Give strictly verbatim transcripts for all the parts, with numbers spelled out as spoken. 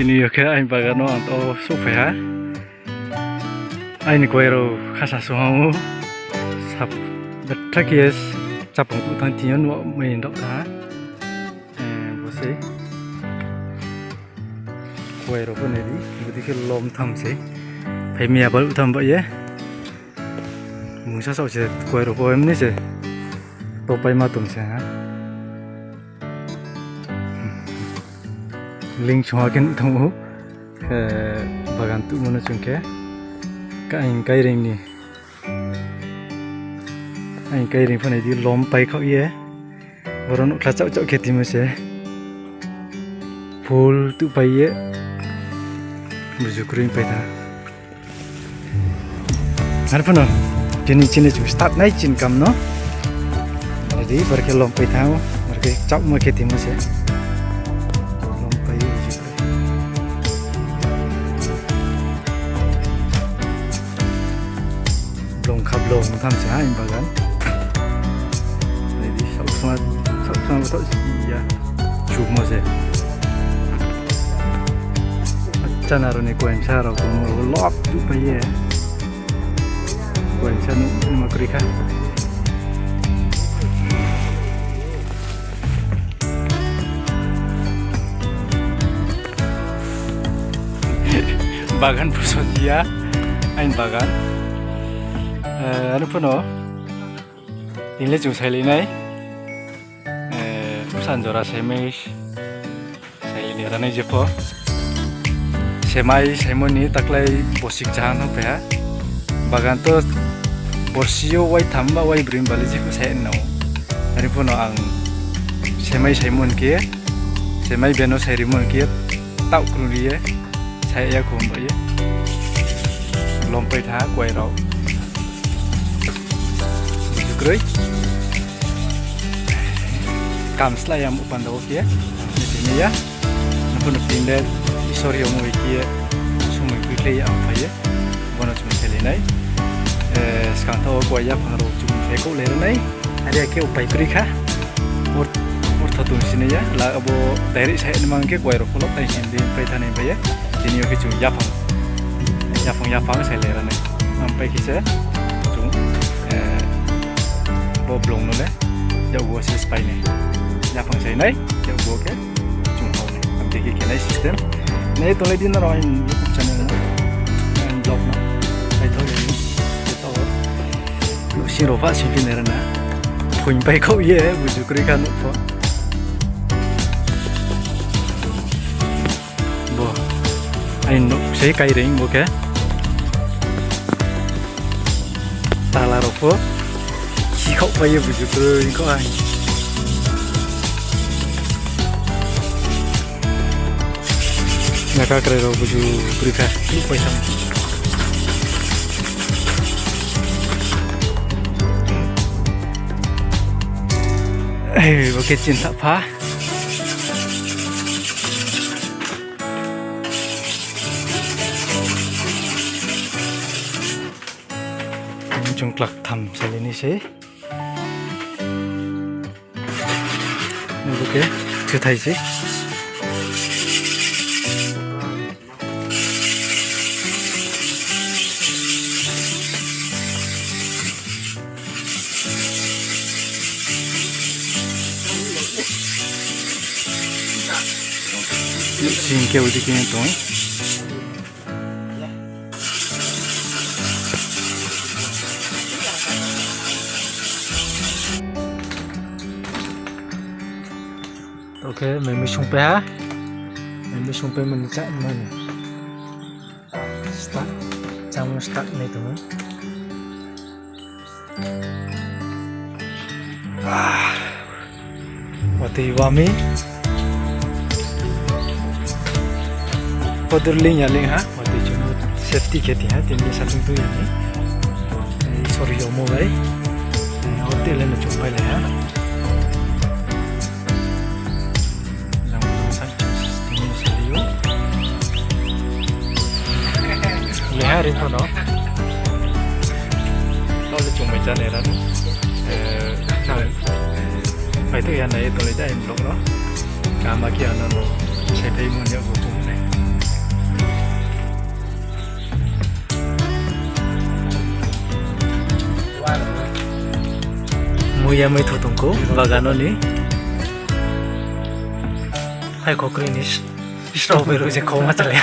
Ni yo khe aini bagan no ang to souhphai ha. Aini kuai rao khasa sung ha ou. Sap, betha khe ye chapang tuh tang thing yo nuh mai dao tha. Eh, bo sei. Kuai rao pho nai di, bodei khe lom tham sei. Phai mi ya baluh tham ba ye. Mungsa saoh se kuai rao pho emni se. Topaima tong se ha. Ling sung ha khe nuh thanng ou. Eh, bagan tuhmo no chung khe. Ka aini kaireing ni. Aini kaireing pho nai di lom pai khaoh ye. Boro nouhkhla chaoh chaoh khe timo se. Phul tuh pai ye. Buju kroi pai tha. Ar pho no, tini chini chung start nai chini kam no. Ready, bar khe lom pai tha, bar khe chaohmo khe timo se. Lom pai ye buju kroi. Blong kha blong tham se ha aini bagan. Nai di, saohsma, saohsma bo thaoh si ya. Chumo se. Chana rao ni kuaingsa rao tongmo rao lop tuh pai ye. Kuaingsa nuh ma kroi kha. Bagan pho soti ya, aini bagan. Eh, ano pho no, tini le chung sailai nai. Eh, bsa jora saimai, sailai ni ranai je pho. Semai saimo ni taklai bosik chaha no phai ha. Bagan to borsi yo wai tham ba wai broi bali je pho sai nao. Are pho no ang semai saimo ni khe, semai beno sai rimo ni khe, taoh krung ri ye, sai ya khum ba ye. Lom pai tha kuai rao. Buju kroi. Kam slái ya mo panda wo khe, ni tini ya. Nang pho no tini le Isor yo mo khe, sumoi kroi khlai ya ang phai ye. Bono chung sailai nai. Eh, skang thaoh wo kuai yaphang rao chung phai kouh le ra nai. Are ya khe upai kroi kha. Or, ortho tong si nai ya. La abo direct sai ni mang khe kuai rao pholop tai him di pai tha nai bai ye. Tini yo khe chung yaphang, yaphang, yaphang sailai ra nai. Ang pai khe se chung, eh, bo blong no le, yakgu wo se spai nai. Yaphang sai nai, yakgu wo khe chung hao nai. Ang khe khe khe nai system. Nai tonglai di nrao aini YouTube channel no, aini vlog no. Pai tho le ni. Nouhsing rao pha singphi nai ra na. Phoing pai khaoh ye, buju kroi kha nouh pho. Bo, aini nouh sei kaireing bo khe. Tala rao pho. Khi khaoh pai ye buju kroi khaoh ai. Naka krai rao buju kroi kha, kroi pai tham. Ei, bo khe chinthah pha. Chung klak tham sailai ni sei. Bo khe thuthai sei. Sing khe udi khe tong. Oke, mai mui sungpai ha. Mai mui sungpai mani chá mani. Start, chámo start nai tong ou. Ah. Watui wami. Kodur ling ya ling ha, watui chung safety khe ti ha, tini sa chung tui ni. Sorry, omo bai. Hotel le no chung pai lai ha. Jang jang sa chung tini sa liu. Leha ring pho no. Tao le chung mai chá nai ra no. Eh, nang. Pai to ya nai to le ja in blog no. Kama khe ano no. Sai phai mo ni bo chung nai. Muya mai tho tongkho, bagan no ni. Hai khokri ni s-, strawberry rao se khoma chale.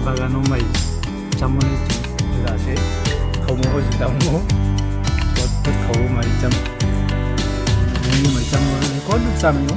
Bagan no mai chámo ni jora se, khaumo bo se chámo, bo khau mai chám, mai chámo, ko chá mi o.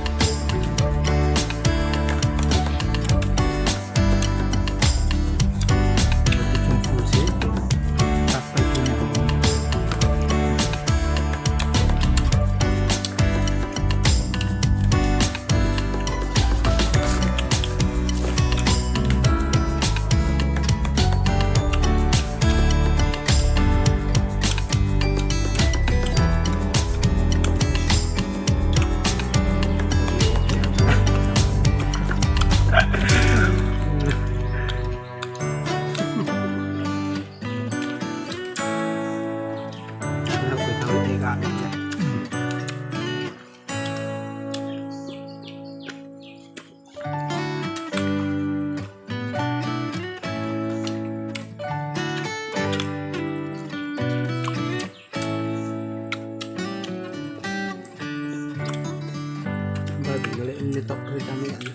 Barbie no le ini tok khe chámai ya na.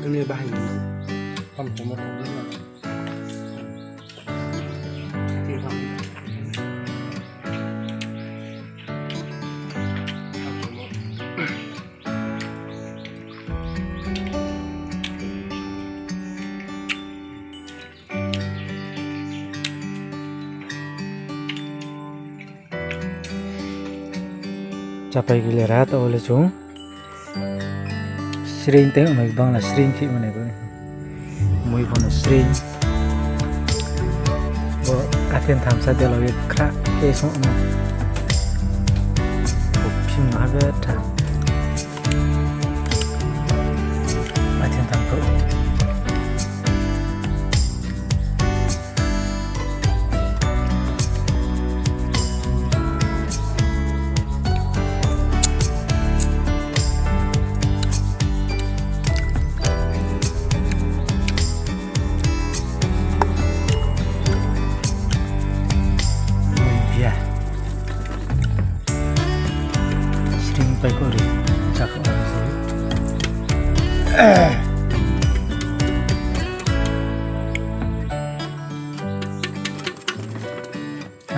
Ini bahai ni. Ham tongmo tong na. Chapai gile ra, taoh le chung sring tei mai bangla sring khe mane bo. Mui pho no sring. Bo athen thamsa delo ye khra khe song no. Bo phim no ha betha. Athen tham kho. Sring pai kori, chakha.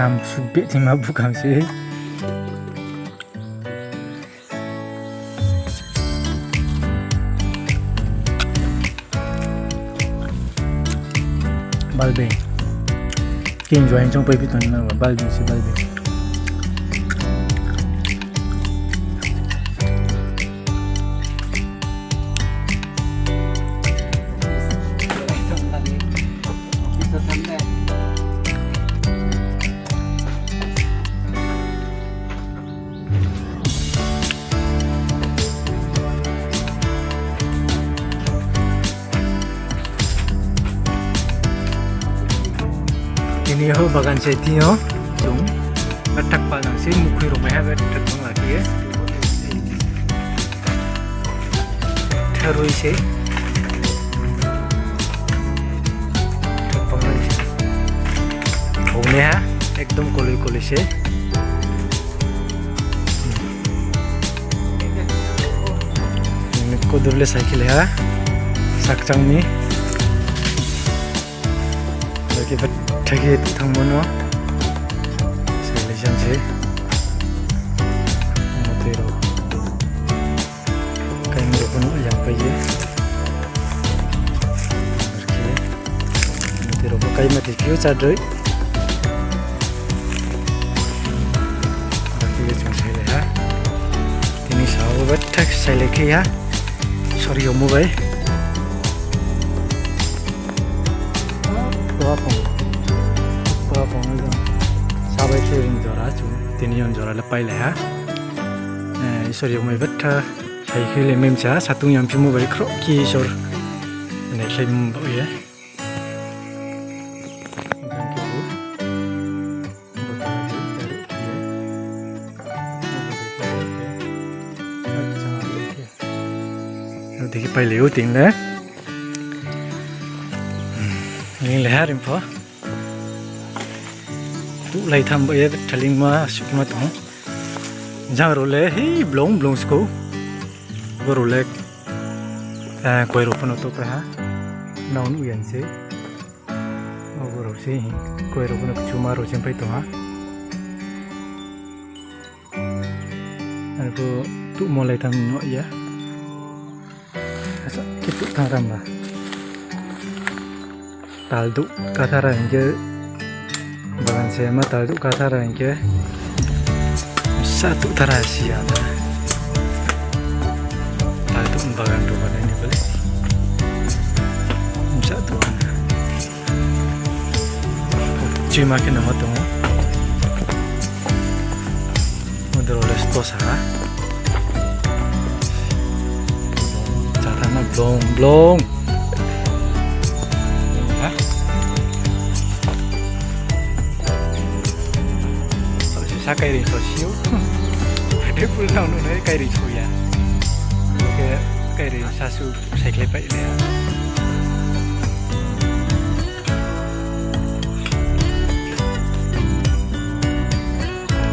Am subit thima bukang se. Balbeng. King join chong pai pi tong na balbeng se balbeng. Tini yo bagan se tini yo chung bethak pal nang se mukhoi rao mai ha bethak pal nang khe ye. Tharoi se. Tharoi se. Hong nai ha, ekdom koloi koloi se. Kodur le cycle ha, sakchang ni. Lagi bethak khe thanngmo no. Yang se. Motoi rao. Kaimo rao pho no yang pai ye. Ar khe motoi rao pho kaima ti khe o chadroi. Ar khe le chung sailai ha. Tini sa wo betha sailai khe ha. Sori yo mo bai. Tua pong. Tua pong ni jang. Sabai khe ring jora chung. Tini yon jora le pailai ha. Eh, Isor yomai betha. Sai khe le mem sa, satung yang phi mo bai khroh khe Isor. Nai khlai mo ba ye. Dei khe pailai ou ting le. Ling le ha ring pho. Tuhlai tham bo ye thalingma sukma tong. Jang rao le hi blong blong skou. Bo rao le, eh, koi rao pho no topai ha. Nrao nuh ya se. Abo rao se hi. Koi rao pho no kchuma rao se pai tong ha. Arphuh tuh molai tham nuh ya. Asa khe tuh thanng ram ba. Tal duh kathara hing khe. Bagan se ma tal duh kathara hing khe. Sa tuh thara si ya na. Tal duh bagan rao ba nai ni bole. Sa tuh thara. Chima khe no ma tong ou. Modro le sto sa ha. Chatha na blong blong. Ha? Sa kairing so si ou. Bethepul nang no nai kairing so ya. Oke, kairing sa su. Cycle pai le.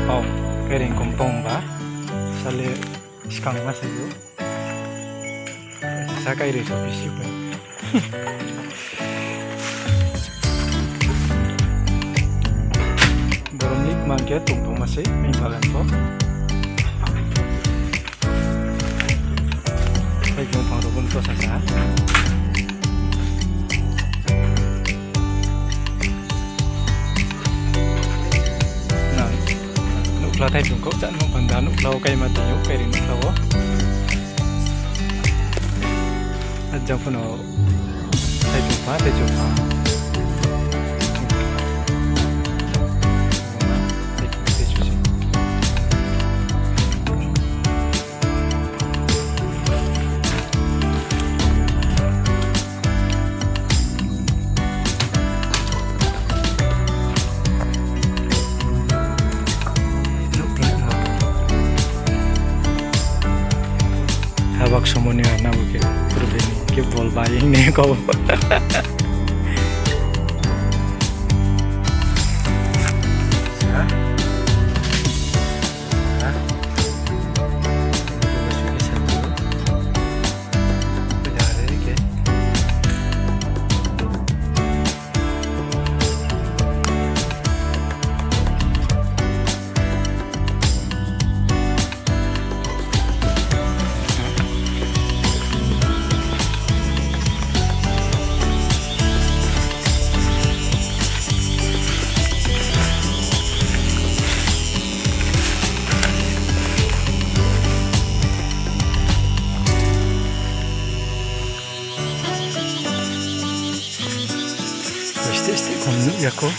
Pau, kairing kong tong ba. Sale skang ma se yo. Sa kairing so bisi pai. Borom ni mang khe tong tong ma se, ni bagan pho. Hai, bung phang rao bo no to sasa. Nang, nuhkhla thai tong kau, chan mo panda nuhkhla wo kaima tong ou, kairing nuhkhla wo. Ajang pho no. Thai chung pha, thai chung pha. Thai chung, thai chung se. Habak somo ni ana bo khe purbe ni khe bol bai hing ni kau. Steh steh kom nuh ya kho.